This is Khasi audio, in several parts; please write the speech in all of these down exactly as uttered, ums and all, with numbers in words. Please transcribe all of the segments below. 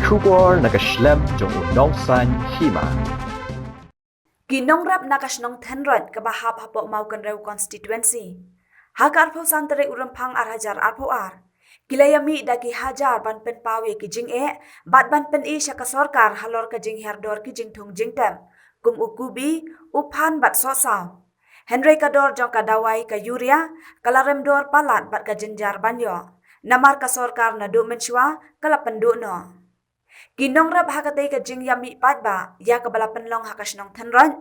Khubor na ka shlem jong u nongsan hima. Ki nongrep na ka shnong Thenroit kaba hap hapoh Mawkynrew constituency, ha ka arphew san tarik u Rymphang ar hajar arphew ar, ki la ïamih da ki hajar ban pynpaw ïa ki jingeh bad ban pyni sha ka sorkar halor ka jinghiar dor ki jingthung jingtem kum u kubi, u phan bad sohsaw. Hynrei ka dor jong ka dawai ka urea ka la rem dor palat bad ka jynjar ban ïoh, namar ka sorkar naduh mynshuwa ka la pynduh noh. Ki nongrep ha katei ka jingïamih paidbah ïa kaba la pynlong ha ka shnong Thenroit,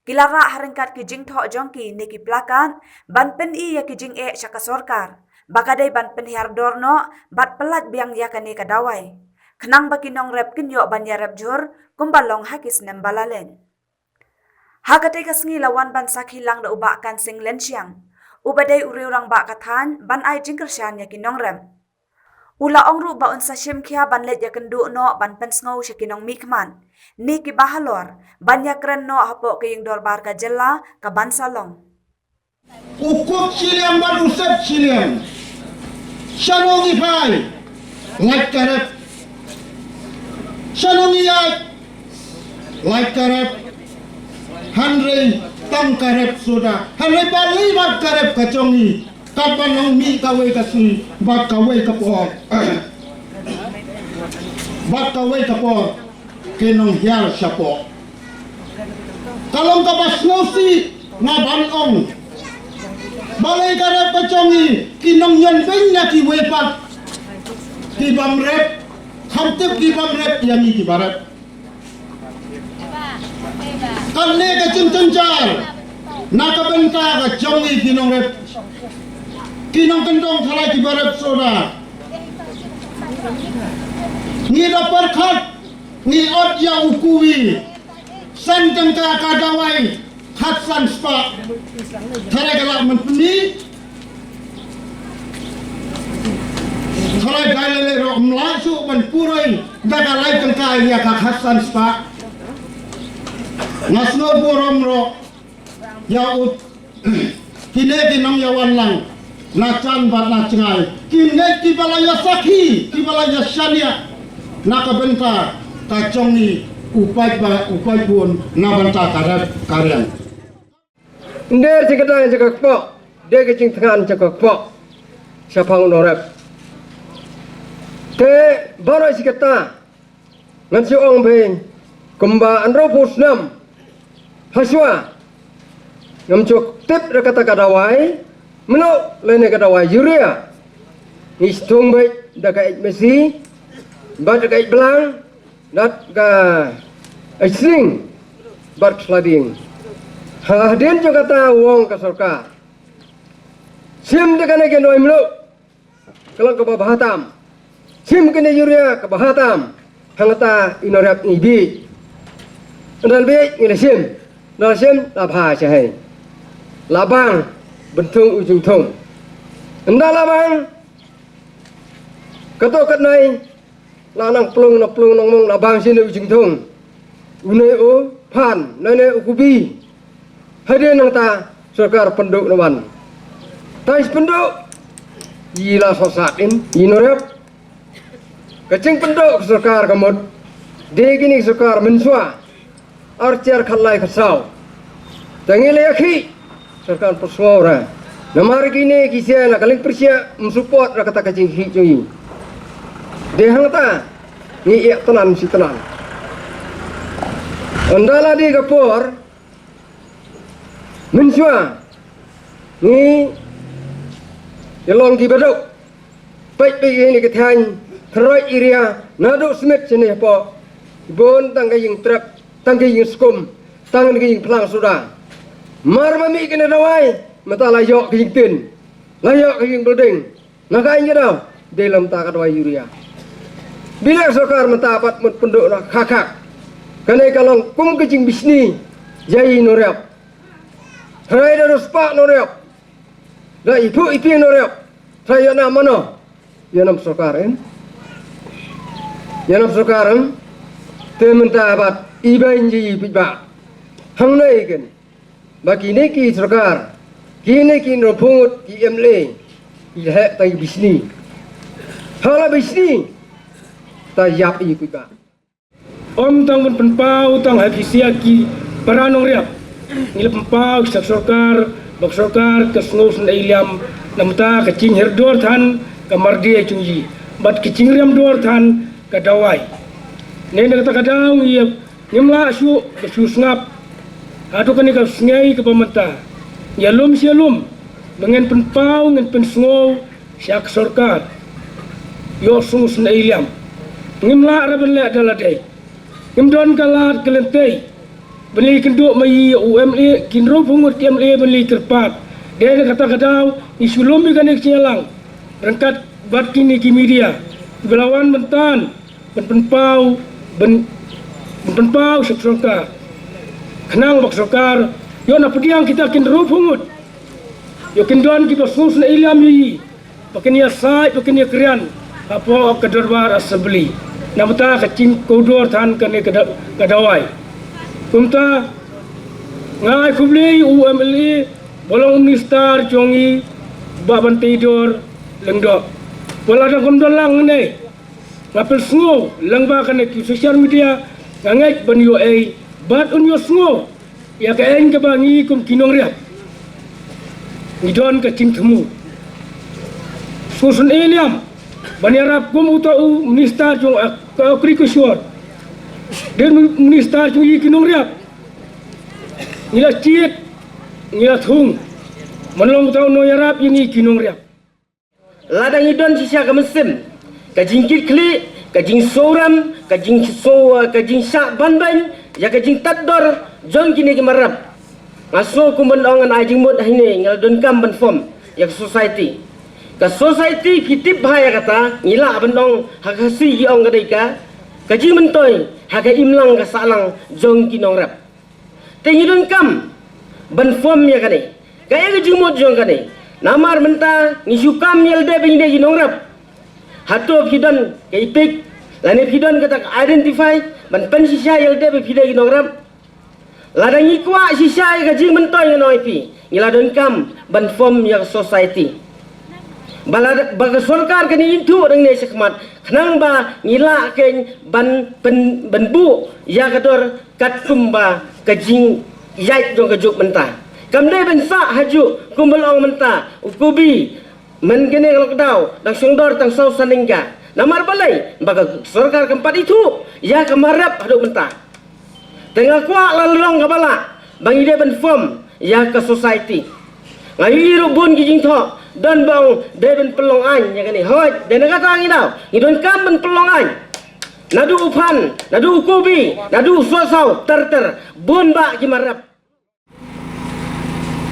ki la rah ha ryngkat ki jingthoh jong ki ne ki plakat ban pyni ïa ki jingeh sha ka sorkar ba ka dei ban pynhiar dor noh bad pyllait biang ïa kane ka dawai, khnang ba ki nongrep kin ïoh ban ïarep jhur kumba long ha ki snem ba la leit. Ha katei ka sngi la wan ban sakhi lang da u Bah Kansing Lynshiang, uba dei u riew rangbah ka thaiñ, ban ai jingkyrshan ïa ki nongrep. U la ong ruh ba un sa shim khia ban leit ïakynduh noh ban pynsngew sha ki nongmihkhmat ne kiba halor ban ïakren noh hapoh ka ïing dorbar ka jylla kaban sa long. U kup shiliang bad u sep shiliang. Shano ngi phai? Lait ka rep. Shano ngi ïaid? Lait ka rep. Hynrei tang ka rep suda. Hynrei balei bad ka rep ka jong ngi? Katba nang mih kawei ka sngi bad kawei ka por. Bad kawei ka por ki nonghiar shapoh. Ka long kaba sngewsih, nga ban ong. Balei ka rep ka jong ngi, ki nongïoh beiñ na kiwei pat ki bym rep, kham tip ki bym rep ïa ngi kiba rep. Kane ka jingtynjar na ka bynta ka jong ngi ki nongrep, ki nongkyndong khalai kiba rep suda. Ngi da pyrkhat, ngi ot ïa u kubi san tyngka, ka dawai khatsan spah. Tharai ka lah mynpni. Tharai dei lei lei ruh ym lah shuh ban puroi da ka lai tyngka ïa ka khatsan spah. Nga sngewburom ruh ïa u, kine ki nongïawan lang na jan bad na jngai, kine kiba la ïasakhi, kiba la ïashaniah na ka bynta ka jong ngi u paidbah, u paidbun na bynta ka rep ka riang. Ym dei jingkdang jong ka kpoh, dei ka jingthngan jong ka kpoh shaphang u nongrep. Te baroh shi katta ngan shu ong phi, kumba hynriewphew snem hashwa ngam ju tip da kata ka dawai, mynno lane ka dawai urea. Ngi sdang beit da ka eit masi bad da ka eit blang, da ka eit sning bad ka sla dieng. Ha hadien jong kata u ong ka sorkar, shim da kane ka noi mluh, ka long kaba bha tam. Shim kane urea kaba bha tam. Hangta i nongrep ngi bieit. Ynda la bieit ngi la shim. Ynda la shim la bha shahei. La bang, bynthung u jingthung. Ynda la bang, kato katnai la nang plung na plung nang mong, la bang shane u jingthung. Une u phan, une u kubi. Hadien nangta sorkar pynduh na wan. Tang shi pynduh, i la sohsat in i nongrep. Ka jingpynduh ka sorkar ka mut, dei kine ki sorkar mynshuwa, ar hajar khatlai khatsaw. Tang ngi la ïakhih, sorkar pynsngew ra. Namar kine ki sha na ka liang pyrshah ym support ra kata ka jingkhih jong i. Dei hangta ngi ïa tngan shi tngan. Ynda la dei ka por, mynshuwa ngi ïa long kiba duk. Peit peit ïa kane ka thaiñ Thenroit area, naduh Smit shane hapoh, bun tang ka ïing trep, tang ka ïing skum, tang ka ïing phlang suda. Mar ba mih kane dawai, mynta la ïoh ka ïing tin, la ïoh ka ïing building. Na ka ïing ka daw, dei lem ta ka dawai urea. Bilei sorkar mynta pat mut pynduh na khak khak. Kane ka long kum ka jingbishni ïa i nongrep. Hynrei da riewspah nongrep, da iphuh iphieng nongrep, hynrei ïa na mano? Ïa na sorkar em? Ïa na sorkar em? Te mynta pat i beiñ ïa i paidbah. Hangne ken ba kine ki sorkar, kine ki nongphut, ki M L A, ki heh tang bishni. Ha la bishni, Ta ïap i kuiba. Ym tang ban pynpaw tang ha phi sha ki para nongriap. Ngi la pynpaw sha ka sorkar, ba ka sorkar ka sngew sngewsih liam, namar ka jinghiar dor than ka mardi jong i, bad ka jingriam dor than ka dawai. Ne na kata ka daw ngi ïa ngim lah shuh ba shu sngap. Haduh kane ka sngi kaba mynta, ïalum shi ïalum ba ngin pynpaw, ngin pynsngew sha ka sorkar. Ïoh sngewsih liam. Ngim lah re ban leh da lade. Ngim don ka lad ka lynti ban leit kynduh ma i u M L A, ki hynriewphew ngut ki M L A ban leit kyrpad. Dei na kata ka daw ngi shu lum ïa kane ka jingïalang ryngkat bad kine ki media kiba la wan mynta ban pynpaw, ban, ban pynpaw sha ka sorkar. Khnang ba ka sorkar ïoh na pdiang kita ki hynriewphew ngut. Ïoh kin don kiba sngewsih liam ïa i, ba kin ïasaid, ba kin ïakren hapoh ka dorbar assembly. Namar ka jingkordor than kane ka da-, ka dawai. Kumta nga ai khublei u M L A ba long u minister jong i, Bah Banteidor Lyngdoh. Wat la dang kum don lang ne, nga pynsngew lang ba kane ki social media, nga ngeit ban ïoh ei bad un ïoh sngew ïa ka ei kaba ngi kum ki nongriap ngi don ka jingthmu. Sngewsih liam ban ïarap kum uta u minister jong ak-, ka agriculture. Dei u minister jong i ki nongriap. Ngi la jied, ngi la thung. Man long uta u nongïarap ïa ngi ki nongriap. Lada ngi don shisha ka mynsiem, ka jingkitkhlieh, ka jingsngewrem, ka jingso-, ka jingshah banbeiñ ïa ka jingtad dor jong kine ki mar rep. Nga sngew kum ban ong ngan ai jingmut ha ine, nga la donkam ban form ïa ka society. Ka society phi tip bha ïa kata, ngi lah ban ong ha ka Khasi ki ong ka dei ka, ka jingmyntoi ha ka imlang ka sahlang jong ki nongrep. Te ngi donkam ban form ïa kane. Kaei ka jingmut jong kane? Namar mynta ngi shu kam ïa lade ba ngi dei ki nongrep. Hato phi don ka EPIC lane phi don kata ka identify ban pynshisha ïa lade ba phi dei ki nongrep? Lada ngi kwah shisha ïa ka jingmyntoi, ngan ong ïa phi, ngi la donkam ban form ïa ka society. Ba la, ba ka sorkar kan ïathuh nangne shakhmat, khnang ba ngi lah kein ban pyn-, ban buh ïa ka dor katkum ba ka jingïaid jong ka juk mynta. Kam dei ban sah ha juk kumba long mynta u kobi, man kane ka lockdown dang shong dor tang saw san tyngka. Namar balei? Ba ka sorkar kam pat ïathuh ïa ka mar rep haduh mynta. Te nga kwah la long kaba lah ba ngi dei ban form ïa ka society. Nga ïohi ruh bun ki jingthoh don ba ong dei ban pynlong aiñ ïa kane. Hooid, dei na kata ngi daw, ngi donkam ban pynlong aiñ. Naduh u phan, naduh u kobi, naduh u sohsaw, ter ter, bun bah ki mar rep.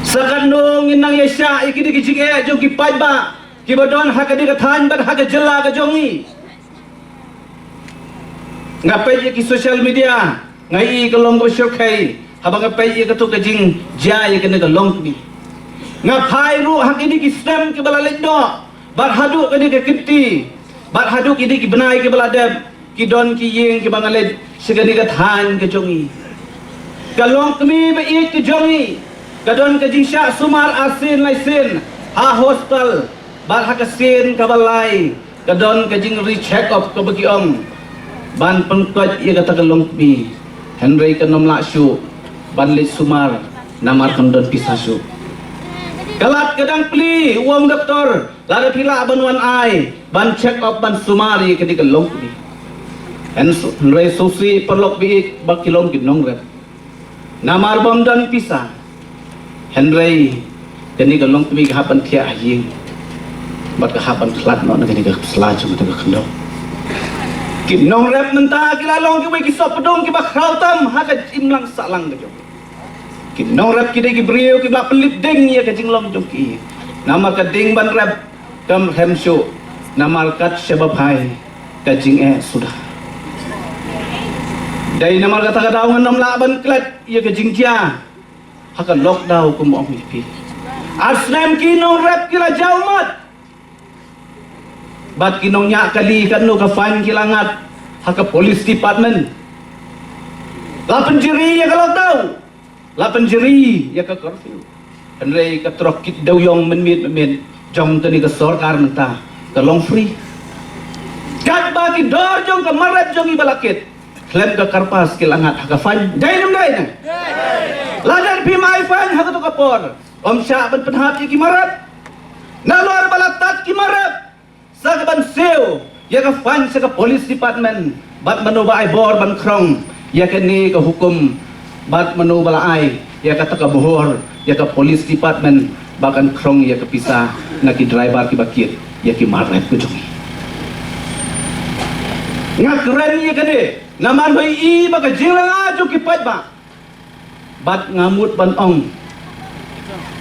Sa katno ngin nang ïaishah ïa kine ki jingeh jong ki paidbah kiba don ha kane ka thaiñ bad ha ka jylla ka jong ngi. Nga peit ïa ki social media, nga i ka long kaba shyrkhei haba nga peit ïa kato ka jingjia ïa kane ka longkmie. Nga phai ruh ha kine ki snem kiba la leit noh bad haduh kane ka kynti, bad haduh kine ki bnai kiba la dep, ki don ki ïing kiba nga leit sha kane ka thaiñ ka jong ngi. Ka longkmie ba ïeit ka jong ngi ka don ka jingshah sumar arsien laisien ha hostel, bad ha ka sien kaba lai ka don ka jingri check up kaba ki ong ban pynkhlaiñ ïa kata ka longkmie. Hynrei kan ym lah shuh ban leit sumar namar kam don pisa shuh. Ka lad ka dang plie, u ong doktor, lada phi lah ban wan ai ban check up ban sumar ïa kane ka longkmie. Hynrei sngewsih paralok ba ïeit, ba ki long ki nongrep. Namar bym don pisa, hynrei kane ka longkmie ka hap ban thiah ha ïing bad ka hap ban khlad noh na kane ka sla jong kata ka khyndew. Ki nongrep mynta ki la long kiwei ki sohpdeng kiba khraw tam ha ka imlang sahlang ka jong ki. Ki nongrep ki dei ki briew kiba la pynlip ding ïa ka jinglong jong ki. Namar ka ding ban rep kam rhem shuh, namar kat shaba phai ka jingeh suda. Dei namar kata ka daw ngan ym lah ban klet ïa ka jingjia ha ka lockdown kumba ong ïa phi. Ar snem ki nongrep ki la jaw mat bad ki nongñiah kali katno ka fine ki la ngat ha ka police department. La pynjri ïa ka lockdown, la pynjri ïa ka curfew. Hynrei ka trok kit dewïong mynmiet mynmiet jong kane ka sorkar mynta ka long free. Katba ki dor jong ka mar rep jong ngi ba la kit, khlem ka kyrpas ki la ngat ha ka fine. Dei ne ym dei ne? Lada phim ai fine ha kato ka por, ym shah ban pynhap ïa ki mar rep. Nalor ba la tad ki mar rep, sa ka ban siew ïa ka fine sha ka police department, bad mano ba ai bor ban khrong ïa kane ka hukum, bad mano ba la ai ïa kata ka bor ïa ka police department ba kan khrong ïa ka pisa na ki driver kiba kit ïa ki mar rep ka jong ngi. Nga kren ïa kane namar hoi i ba ka jinglanga jong ki paidbah. Bad nga mut ban ong,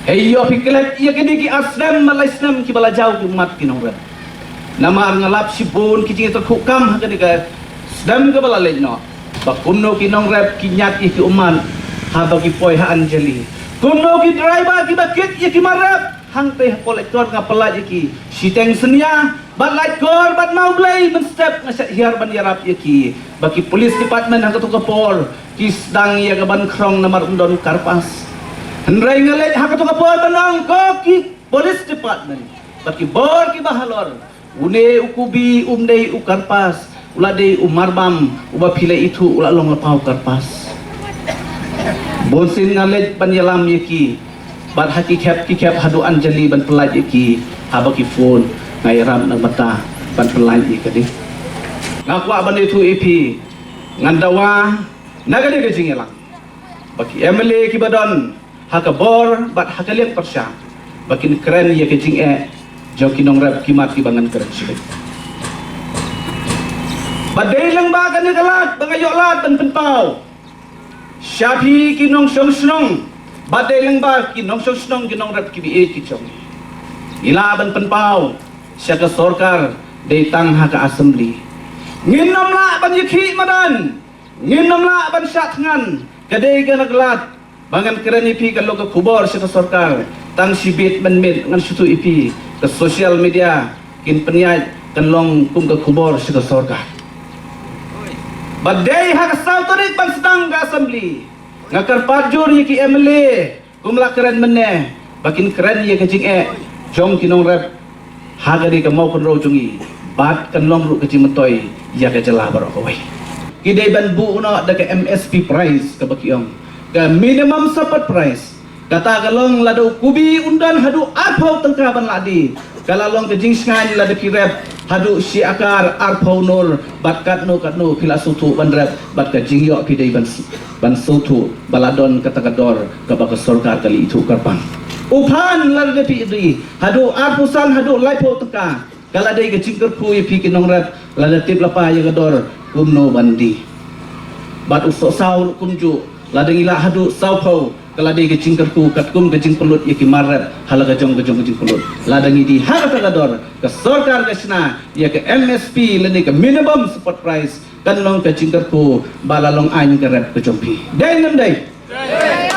hei ïoh phi klet ïa kine ki ar snem bad lai snem kiba la jaw ki ummat ki nongrep. Namar nga lap shibun ki jingïatyrkhuh kam ha kane ka snem kaba la leit noh, ba kumno ki nongrep ki ñiad ïa ki ummat haba ki poi ha Anjali. Kumno ki driver kiba kit ïa ki mar rep, hangtei ha Collector nga pynlait ïa ki shiteng synñia, bad Laitkor bad Mawblei mynstep nga shah hiar ban ïarap ïa ki. Ba ki police department ha kato ka por ki sdang ïa ka ban khrong namar ym don kyrpas. Hynrei nga leit ha kato ka por ban ong, ko ki police department bad ki bor kiba halor, une u Kubi um dei u kyrpas, u la dei u marbam uba phi la ithuh u la long lypa u kyrpas. Bunsien nga leit ban ïalam ïa ki, bad ha ki khep ki khep haduh Anjali ban pynlait ïa ki, haba ki phone nga ïarap na ka bynta ban pynlait ïa kane. Nga kwah ban ïathuh ïa phi, ngan dawa na kane ka jingïalang ba ki M L A kiba don ha ka bor bad ha ka liang pyrshah ba kin kren ïa ka jingeh jong ki nongrep ki mat kiba ngan kren sha phi. Bad dei lyngba kane ka lad ba nga ïoh lad ban pynpaw sha phi ki nongshong shnong, bad dei lyngba ki nongshong shnong ki nongrep kiba ïeit ki jong ngi. Ngi lah ban pynpaw sha ka sorkar, dei tang ha ka assembly. Ngin ym lah ban ïakhih madan, ngin ym lah ban shah thngan. Ka dei kane ka lad ba ngan kren ïa phi ka long ka khubor sha ka sorkar. Tang shibit mynmiet ngan shu ïathuh ïa phi, ka social media kin pynïaid kan long kum ka khubor sha ka sorkar. Bad dei ha ka saw tarik ban sdang ka assembly. Nga kyrpad jur ïa ki M L A kum la kren mynne ba kin kren ïa ka jingeh jong ki nongrep ha kane ka Mawkynrew jong ngi, bad kan long ruh ka jingmyntoi ïa ka jylla baroh kawei. Ki dei ban buh noh da ka M S P price kaba ki ong, ka minimum support price. Kata ka long lada u Kubi un don haduh arphew tyngka ban lah die, ka la long ka jingshngaiñ lada phi rep haduh shi akar arphew nur bad katno katno phi la sngewthuh ban rep, bad ka jingïoh phi dei ban s-, ban sngewthuh ba la don kata ka dor kaba ka sorkar ka la ithuh kyrpang. U phan lada phi die haduh arphew san haduh laiphew tyngka, ka la dei ka jingkyrkhu ïa phi ki nongrep lada tip lypa ïa ka dor kumno ban die. Bad u sohsaw ruh kumjuh, lada ngi lah haduh sawphew, ka la dei ka jingkyrkhu katkum ka jingpynlut ïa ki mar rep ha la ka jong ka jong ka jingpynlut. Lada ngi die ha kata ka dor, ka sorkar ka shna ïa ka M S P lane ka minimum support price, kan long ka jingkyrkhu ba la long aiñ ka rep ka jong phi. Dei ne ym dei? Dei.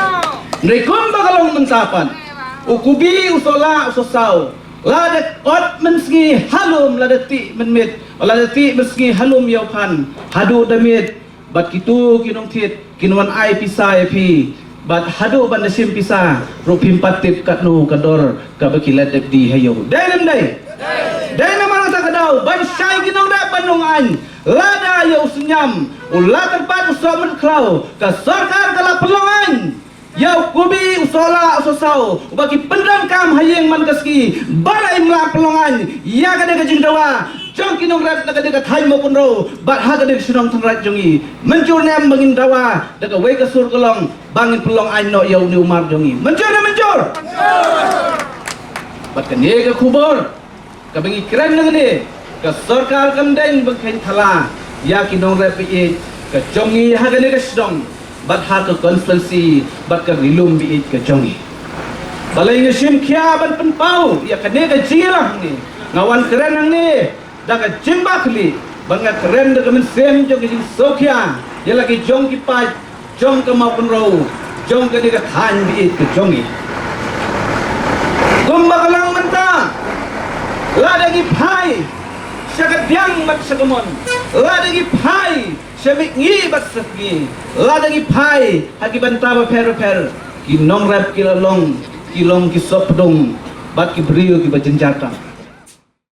Dei kumba ka long mynta pat. U Kubi, u sohlah, u sohsaw, lada ot mynsngi ha lum, lada tih mynmiet, lada tih mynsngi ha lum ïa u phan haduh da miet, bad kito ki nongthied kin wan ai pisa ïa phi, bad haduh ban da shim pisa ruh phim pat tip katno ka dor kaba ki la dep die ha ïew. Dei ne ym dei? Dei. Dei namar kata ka daw ban shai ki nongrep ban long aiñ. Lada ïa u Synñiam u la kyrpad u soh myrkhlaw, ka sorkar ka la pynlong aiñ ïa u Kubi, u sohlah, u sohsaw, uba ki pyndonkam ha ïing man ka sngi, ba la im lah pynlong aiñ ïa kane ka jingdawa jong ki nongrep na kane ka thaiñ Mawkynrew bad ha kane ka shnong Thanraij jong ngi. Mynjur ne em ba ngin dawa da kawei ka sur ka long ba ngin pynlong aiñ noh ïa une u mar jong ngi? Mynjur ne ym mynjur? Bad kane ka khubor kaba ngi kren nangne, ka sorkar kam dei ban kheiñ thala ïa ki nongrep ba ïeit ka jong ngi ha kane ka shnong bad ha ka constituency bad ka ri lum ba ïeit ka jong ngi. Balei nga shim khia ban pynpaw ïa kane ka jingïalang hangne? Nga wan kren nangne da ka jingbakla, ba nga kren da ka mynsiem jong ka jingsngewkhia ïa la ki jong ki paid jong ka Mawkynrew, jong kane ka thaiñ ba ïeit ka jong ngi. Kumba ka long mynta, lada ngi phai sha ka diang bad sha ka mon, lada ngi phai sha mihngi bad sha sngi, lada ngi phai ha ki bynta bapher bapher, ki nongrep ki la long, ki long ki sohpdung bad ki briew kiba jynjar tam.